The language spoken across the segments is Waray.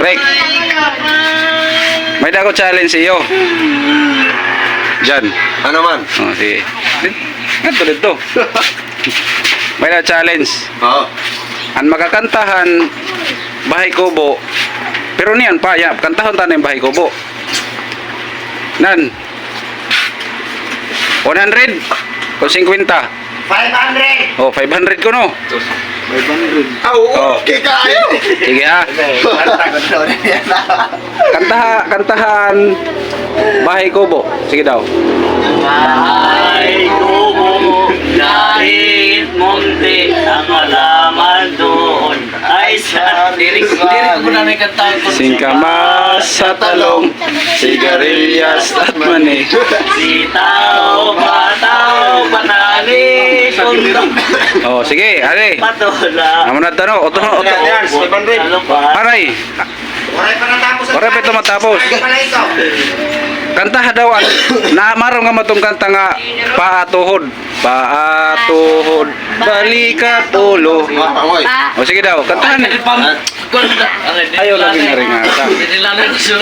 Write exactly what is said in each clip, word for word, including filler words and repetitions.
Rick, may-ada ko challenge sa iyo. Diyan. Ano man? O, sige. Didto, didto. May-ada challenge. Oo. An makakanta han Bahay Kubo. Pero niyan pa, ya, kantahon ta na an Bahay Kubo. Nan. One hundred o singkwenta? Five hundred. O, five hundred kuno. Five hundred. Ah, oo. O. Kay kaayo. Sige, ha. Kantaha, kantahan Bahay Kubo. Sige daw. Bahay kubo, kahit munti ang halaman doon. Ay, sa lyrics, lyrics mo na may kanta. Singkamas sa talong, sigarilyas at mani. Sitaw, pataw, panani, kundang. O, sige, ari. Patola. Amo na, tano, oto, oto. Yan, yan, seven hundred. Aray. Waray pa natapos an challenge. Waray pa ito matapos. Waray pa na ito. Kantaha daw an, na, maaram nga maton kanta nga paatuhod. Paatuhod, balikat ulo. Ah, oy. O, sige daw, kantahan. Ayaw lagi nga ringasa.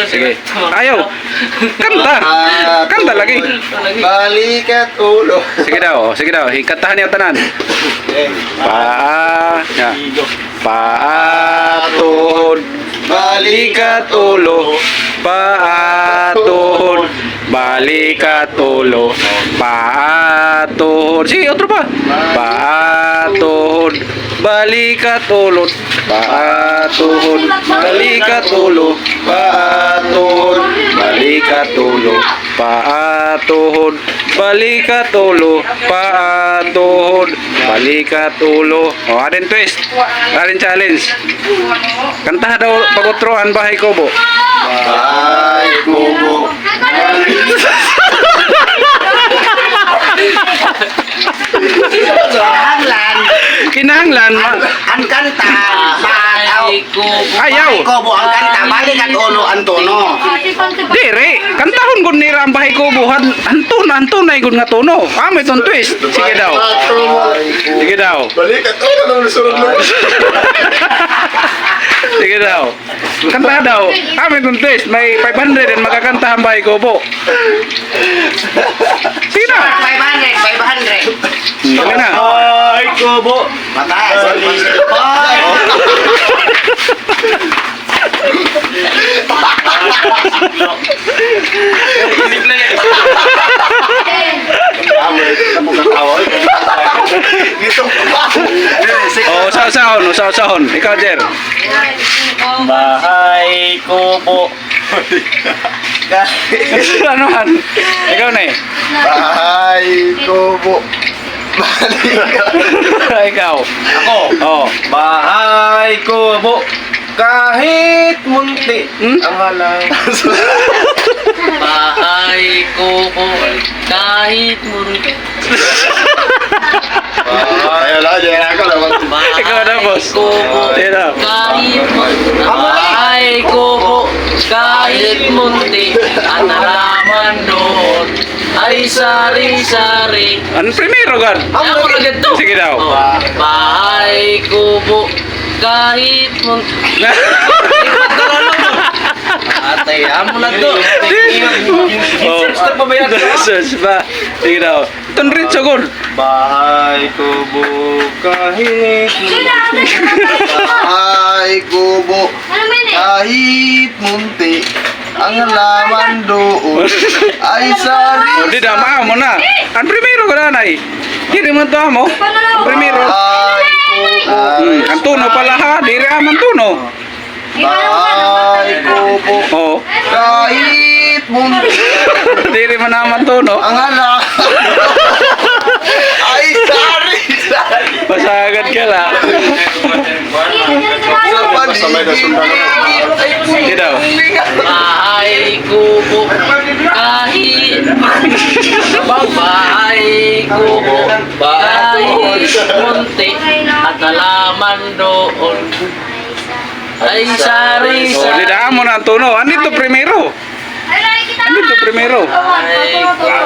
Sige. Ayaw. Kanta. Kanta lagi. Balikat ulo. Sige daw, o, sige daw. Hi, kantahan niyo tanan. Eh. Pa, ya. Paatuhod, balikat ulo. Paatuhod, balikat ulo. Paatuhod. Sige, otro pa. Paatuhod, balikat ulo. Paatuhod, balikat ulo. Paatuhod, balikat ulo. Paatuhod, balikat ulo. Paatuhod, balikat ulo. O, adi an twist. Adi an challenge. Kantaha daw pag-utro an Bahay Kubo. Bahay kubo. Kinahanglan. Kinahanglan, ma- An kanta, bahay kubo. Ayaw. Bahay kubo an kanta, balikat ulo an tono. Diri, kantahon gud nira an Bahay Kubo, han, an tono, an tunay gud nga tono. Amo iton twist. Sige daw. Sige daw. Balikat ulo, ano, sunod na. Sige daw. Kanta daw. Amo iton twist. May five hundred an makakanta han Bahay Kubo. Sige na. Five hundred, five hundred. Hmm, sige na. Bahay kubo. Mataas. O, usa-usahon, usa-usahon. Ikaw, Jer. Bahay kubo. Ano man? Ikaw na eh. Bahay kubo. Ikaw. Ako? Oo. Bahay kubo. Kahit munti. Hmm? Ang halang. Bahay kubo. Kahit munti. Ayaw lang, ayaw lang ako lang. Ikaw na, boss. Bahay kubo. Sige na. Kahit munti. Bahay kubo. Kahit munti. Ang halaman doon ay sari-sari. An primero gad. Ako na gad to. Sige daw. O, bahay kubo. Kahit mun- Atay, amo na to. O. Search na pa ba yan? Search ba? Sige daw. Iton diretso gud. Bahay kubo kahit. Bahay kubo kahit munti. Ang halaman doon ay sari. O, di, dama mo na. An primero gud anay. Diri man to amo. An primero. Bahay kubo. Hmm, an tono pala, ha. Diri amo an tono. Bahay kubo. Oo. Kahit munti. Diri man amo an tono. Ang hala. Ay, sorry, sorry. Pasagad ka la. Sa paligid. Ikaw. Bahay kubo. Kahit. Bahay kubo. Kahit munti. At halaman doon. Ay, sorry, sorry. O, di, damo na an tono. Ano ito primero? Ano ito primero?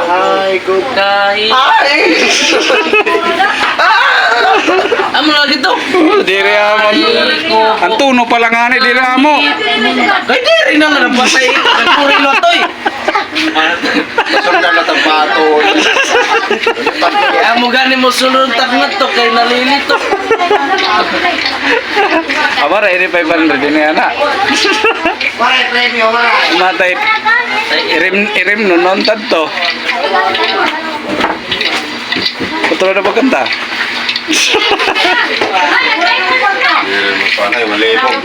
Ay, good. Ay! Amo lagi ito. Diri amo. Ay, ko. An tono pa la ngani, diri amo. Kay diri na nga nagpasay. Nagpuri na ito, eh. Sundalo na tapato. Amo gani mo suluntak na ito kay nalilito. Aba, ready five hundred ini, ana. Matay, irim, irim, no, non tanto. Putol na ba kanta? Panay, malibog.